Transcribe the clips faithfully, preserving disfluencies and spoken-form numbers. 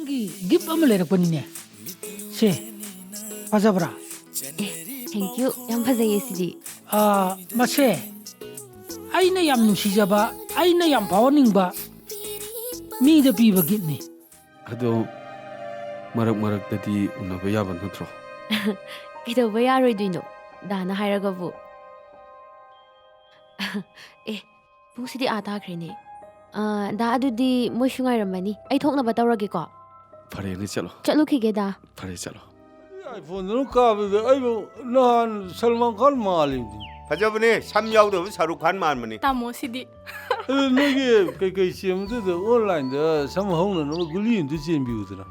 ꯅꯪꯒꯤ ꯒꯤꯐ ꯑꯃ ꯂꯩꯔꯛꯄꯅꯤꯅꯦ꯫ ꯁꯦ, ꯐꯖꯕ꯭ꯔꯥ? ꯑꯦ, thank you꯫ ꯌꯥꯝ ꯐꯖꯩꯌꯦ ꯁꯤꯗꯤ꯫ ꯑꯥ, ꯃꯁꯦ ꯑꯩꯅ ꯌꯥꯝ ꯅꯨꯡꯁꯤꯖꯕ, ꯑꯩꯅ ꯌꯥꯝ ꯐꯥꯎꯍꯟꯅꯤꯡꯕ ꯃꯤꯗ ꯄꯤꯕ ꯒꯤꯐꯅꯤ꯫ ꯑꯗꯣ ꯃꯔꯛ ꯃꯔꯛꯇꯗꯤ ꯎꯅꯕ ꯌꯥꯕ ꯅꯠꯇ꯭ꯔꯣ? ꯀꯩꯗꯧꯕ ꯌꯥꯔꯣꯏꯗꯣꯏꯅꯣ? ꯗꯥꯅ ꯍꯥꯏꯔꯒꯕꯨ꯫ ꯑꯦ, ꯄꯨꯡꯁꯤꯗꯤ ꯑꯥ ꯇꯥꯈ꯭ꯔꯦꯅꯦ꯫ ꯑꯥ, ꯗꯥ, ꯑꯗꯨꯗꯤ ꯃꯣꯏꯁꯨ ꯉꯥꯏꯔꯝꯃꯅꯤ꯫ ꯑꯩ ꯊꯣꯛꯅꯕ ꯇꯧꯔꯒꯦꯀꯣ꯫ ꯐꯔꯦꯅꯦ, ꯆꯠꯂꯣ꯫ ꯆꯠꯂꯨꯈꯤꯒꯦ, ꯗꯥ꯫ ꯐꯔꯦ, ꯆꯠꯂꯣ꯫ ꯑꯥꯏꯐꯣꯟꯗꯨꯅ ꯀꯥꯞꯄꯗ ꯑꯩꯕꯨ ꯅꯍꯥꯟ ꯁꯜꯃꯥꯟ ꯈꯥꯟ ꯃꯥꯜꯂꯤꯅꯤ꯫ ꯐꯖꯕꯅꯦ, ꯁꯝ ꯌꯥꯎꯗꯕ ꯁꯥꯔꯨꯛ ꯈꯥꯟ ꯃꯥꯟꯕꯅꯦ꯫ ꯇꯥꯃꯣ ꯁꯤꯗꯤ꯫ ꯑꯗꯨ ꯅꯣꯏꯒꯤ ꯀꯩꯀꯩ ꯆꯦꯟꯕꯗꯨꯗ ꯑꯣꯟꯂꯥꯏꯟꯗ ꯁꯝ ꯍꯧꯅꯅꯕ ꯒꯨꯂꯤ ꯑꯝꯇ ꯆꯦꯟꯕꯤꯌꯨꯗꯅ꯫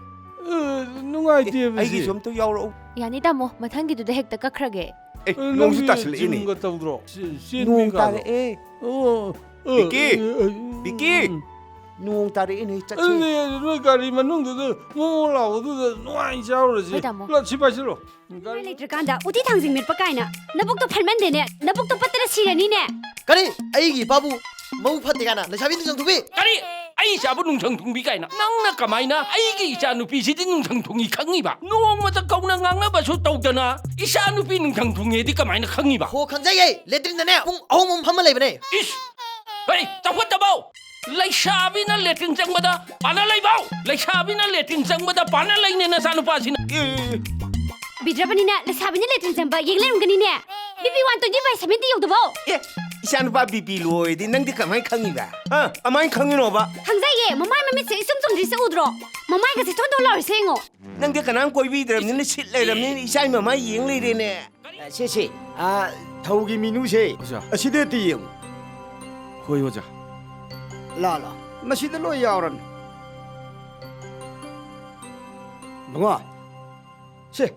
ꯑ, ꯅꯨꯡꯉꯥꯏꯇꯦꯕ ꯁꯤ꯫ ꯑꯩꯒꯤꯁꯨ ꯑꯝꯇ ꯌꯥꯎꯔꯛꯎ꯫ ꯌꯥꯅꯤ, ꯇꯥꯃꯣ, ꯃꯊꯪꯒꯤꯗꯨꯗ ꯍꯦꯛꯇ ꯀꯛꯈ꯭ꯔꯒꯦ꯫ ꯑꯦ, ꯑ, ꯅꯣꯡꯁꯨ ꯅꯪꯒꯤ ꯇꯥꯁꯤꯜꯂꯛꯏꯅꯦ꯫ ꯖꯤꯝꯒ ꯇꯧꯗ꯭ꯔꯣ? ꯆꯦ-, ꯆꯦꯟꯕꯤ ꯅꯣꯡ ꯀꯥꯗꯣ? ꯇꯥꯔꯛꯑꯦ꯫ ꯑꯣ, ꯑ, ꯕꯤꯀꯤ! ꯑ, ꯑ, ꯕꯤꯀꯤ! ꯎꯝ꯫ ꯅꯣꯡ ꯇꯥꯔꯛꯑꯦꯅꯦ, ꯆꯠꯁꯦ꯫ ꯑꯗꯨꯗꯤ ꯅꯣꯏ ꯒꯥꯔꯤ ꯃꯅꯨꯡꯗꯨꯗ ꯃꯣꯃꯣ ꯂꯥꯎꯕꯗꯨꯗ ꯅꯨꯡꯉꯥꯏꯅ ꯆꯥꯔꯨꯔꯁꯤ꯫ ꯍꯣꯏ, ꯇꯥꯃꯣ꯫ ꯂꯥꯛ, ꯁꯤ ꯄꯥꯏꯁꯤꯜꯂꯣ꯫ ꯅꯨꯄꯤ ꯂꯩꯇ꯭ꯔꯀꯥꯟꯗ ꯎꯇꯤ ꯊꯥꯡꯖꯤꯡ ꯃꯦꯠꯄ ꯀꯥꯏꯅ꯫ ꯅꯕꯨꯛꯇꯣ ꯐꯠꯃꯟꯗꯦꯅꯦ꯫ ꯅꯕꯨꯛꯇꯣ ꯄꯠꯇꯅ ꯁꯤꯔꯅꯤꯅꯦ꯫ ꯀꯔꯤ? ꯑꯩꯒꯤ ꯏꯄꯥꯕꯨ ꯃꯕꯨꯛ ꯐꯠꯇꯦ ꯀꯥꯏꯅ ꯂꯩꯁꯥꯕꯤ ꯅꯨꯡꯁꯪ ꯊꯨꯕꯤ? ꯀꯔꯤ? ꯑꯩ ꯏꯆꯥꯕꯨ ꯅꯨꯡꯁꯪ ꯊꯨꯡꯕꯤ ꯀꯥꯏꯅ? ꯅꯪꯅ ꯀꯃꯥꯏꯅ ꯑꯩꯒꯤ ꯏꯆꯥ ꯅꯨꯄꯤꯁꯤꯗꯤ ꯅꯨꯡꯁꯪ ꯊꯨꯡꯉꯤ ꯈꯪꯉꯤꯕ? ꯅꯣꯡꯃꯇ ꯀꯧꯅ ꯉꯥꯡꯅꯕꯁꯨ ꯇꯧꯗꯅ ꯏꯆꯥ ꯅꯨꯄꯤ ꯅꯨꯡꯁꯪ ꯊꯨꯡꯉꯦꯗꯤ ꯀꯃꯥꯏꯅ ꯈꯪꯉꯤꯕ? ꯍꯣ, ꯈꯪꯖꯩꯌꯦ꯫ ꯂꯦꯇ꯭ꯔꯤꯟꯗꯅꯦ ꯄꯨꯡ ꯑꯍꯨꯝ ꯑꯍꯨꯝ ꯐꯝꯃ ꯂꯩꯕꯅꯦ꯫ ꯏꯁ! ꯍꯩ, ꯆꯥꯎꯈꯠꯇꯕꯧ! ꯂꯩꯁꯥꯕꯤꯅ ꯂꯦꯇ꯭ꯔꯤꯟ ꯆꯪꯕꯗ ꯄꯥꯅ ꯂꯩꯕꯧ! ꯂꯩꯁꯥꯕꯤꯅ ꯂꯦꯇ꯭ꯔꯤꯟ ꯆꯪꯕꯗ ꯄꯥꯅ ꯂꯩꯅꯦ ꯅꯆꯥꯅꯨꯄꯥꯁꯤꯅ꯫ ꯕꯤꯗ꯭ꯔꯕꯅꯤꯅ ꯂꯩꯁꯥꯕꯤꯅ ꯂꯦꯇ꯭ꯔꯤꯟ ꯆꯪꯕ ꯌꯦꯡ ꯂꯩꯔꯝꯒꯅꯤꯅꯦ꯫ B P one twenty by seventy ꯌꯧꯗꯕꯧ꯫ ꯑꯦ, ꯏꯆꯥꯅꯨꯄꯥ ꯕꯤ ꯄꯤ ꯂꯣ ꯑꯣꯏꯗꯤ ꯅꯪꯗꯤ ꯀꯃꯥꯏꯅ ꯈꯪꯉꯤꯕ? ꯍꯥ? ꯀꯃꯥꯏꯅ ꯈꯪꯉꯤꯅꯣꯕ? ꯈꯪꯖꯩꯌꯦ, ꯃꯃꯥꯏ ꯃꯃꯤꯠꯁꯦ ꯏꯆꯨꯝ ꯆꯨꯝꯗ꯭ꯔꯤꯁꯦ ꯎꯗ꯭ꯔꯣ? ꯃꯃꯥꯏꯒꯁꯦ ꯊꯣꯟ ꯊꯣꯟ ꯂꯥꯎꯔꯤꯁꯦ ꯌꯦꯡꯉꯣ꯫ ꯅꯪꯗꯤ ꯀꯅꯥꯝ ꯀꯣꯏꯕꯤꯗ꯭ꯔꯕꯅꯤꯅ ꯁꯤꯠ ꯂꯩꯔꯕꯅꯤꯅ ꯏꯆꯥꯒꯤ ꯃꯃꯥꯏ ꯌꯦꯡ ꯂꯩꯔꯦꯅꯦ꯫ ꯁꯦ, ꯁꯦ, ꯑꯥ, ꯊꯧꯒꯤ ꯃꯤꯅꯨꯁꯦ꯫ ꯑꯣꯖꯥ꯫ ꯑꯁꯤꯗ ꯍꯦꯛꯇ ꯌꯦꯡꯉꯨ꯫ ꯍꯣꯏ, ꯑꯣꯖꯥ꯫ ꯂꯥ, ꯂꯥ, ꯃꯁꯤꯗ ꯂꯣꯏ ꯌꯥꯎꯔꯅꯤ꯫ ꯕꯨꯡꯉꯣ, ꯁꯦ,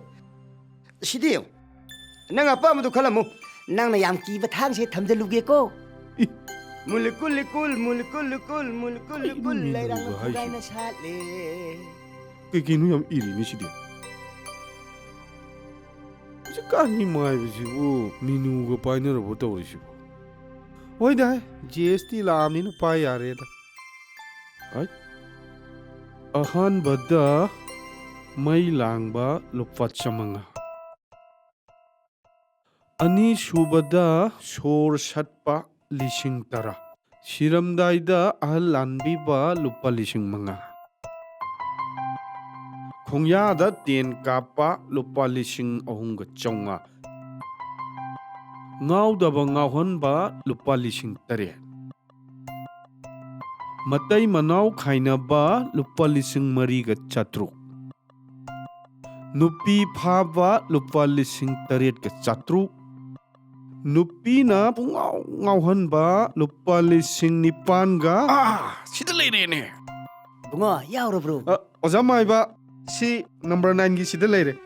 ꯁꯤꯗ ꯌꯦꯡꯉꯨ꯫ ꯅꯪ ꯑꯄꯥꯝꯕꯗꯨ ꯈꯜꯂꯝꯃꯨ꯫ ꯅꯪꯅ ꯌꯥꯝ ꯀꯤꯕ ꯊꯥꯡꯁꯦ ꯊꯝꯖꯜꯂꯨꯒꯦꯀꯣ꯫ ꯏ, ꯃꯨꯂꯤꯀꯨ ꯂꯤꯀꯨꯜ, ꯃꯨꯂꯤꯀꯨ ꯂꯤꯀꯨꯜ, ꯃꯨꯂꯤꯀꯨ ꯀꯩꯅꯣ ꯂꯤꯀꯨꯜ, ꯃꯤꯅꯨꯒ ꯂꯩꯔꯥꯡꯅ ꯍꯥꯏꯁꯤꯕꯣ? ꯐꯨꯒꯥꯏꯅ ꯁꯥꯠꯂꯦ꯫ ꯀꯩ ꯀꯩꯅꯣ ꯌꯥꯝ ꯏꯔꯤꯅꯦ ꯁꯤꯗꯤ꯫ ꯍꯧꯖꯤꯛꯀꯥꯟꯒꯤ ꯃꯥꯏꯕꯁꯤꯕꯨ ꯃꯤꯅꯨꯒ ꯄꯥꯏꯅꯔꯕꯣ ꯇꯧꯔꯤꯁꯤꯕꯣ? ꯍꯣꯏꯗ, ꯖꯤ ꯑꯦꯁ ꯇꯤ ꯂꯥꯛꯑꯕꯅꯤꯅ ꯄꯥꯏ ꯌꯥꯔꯦꯗ꯫ ꯍꯥꯏ? ꯑꯍꯥꯟꯕꯗ ꯃꯩ ꯂꯥꯡꯕ ꯂꯨꯄꯥ ꯆꯥꯃꯉꯥ꯫ ꯑꯅꯤꯁꯨꯕꯗ ꯁꯣꯔ ꯁꯠꯄ ꯂꯤꯁꯤꯡ ꯇꯔꯥ꯫ ꯁꯤꯔꯝꯗꯥꯏꯗ ꯑꯍꯜ ꯂꯥꯟꯕꯤꯕ ꯂꯨꯄꯥ ꯂꯤꯁꯤꯡ ꯃꯉꯥ꯫ ꯈꯣꯡꯌꯥꯗ ꯇꯦꯟ ꯀꯥꯞꯄ ꯂꯨꯄꯥ ꯂꯤꯁꯤꯡ ꯑꯍꯨꯝꯒ ꯆꯥꯝꯃꯉꯥ꯫ ꯉꯥꯎꯗꯕ ꯉꯥꯎꯍꯟꯕ ꯂꯨꯄꯥ ꯂꯤꯁꯤꯡ ꯇꯔꯦꯠ꯫ ꯃꯇꯩ ꯃꯅꯥꯎ ꯈꯥꯏꯅꯕ ꯂꯨꯄꯥ ꯂꯤꯁꯤꯡ ꯃꯔꯤꯒ ꯆꯥꯇ꯭ꯔꯨꯛ꯫ ꯅꯨꯄꯤ ꯐꯥꯕ ꯂꯨꯄꯥ ꯂꯤꯁꯤꯡ ꯇꯔꯦꯠꯀ ꯆꯥꯇ꯭ꯔꯨꯛ꯫ ꯅꯨꯄꯤꯅ ꯄꯨꯡꯉꯥꯎ ꯉꯥꯎꯍꯟꯕ ꯂꯨꯄꯥ ꯂꯤꯁꯤꯡ ꯅꯤꯄꯥꯟꯒ꯫ ꯑꯥ, ꯁꯤꯗ ꯂꯩꯔꯦꯅꯦ꯫ ꯕꯨꯡꯉꯣ, ꯌꯥꯎꯔꯕ꯭ꯔꯣ? ꯑ, ꯑꯣꯖꯥ ꯃꯥꯏꯕ, ꯁꯤ ꯅꯝꯕꯔ ꯅꯥꯏꯟꯒꯤ ꯁꯤꯗ ꯂꯩꯔꯦ꯫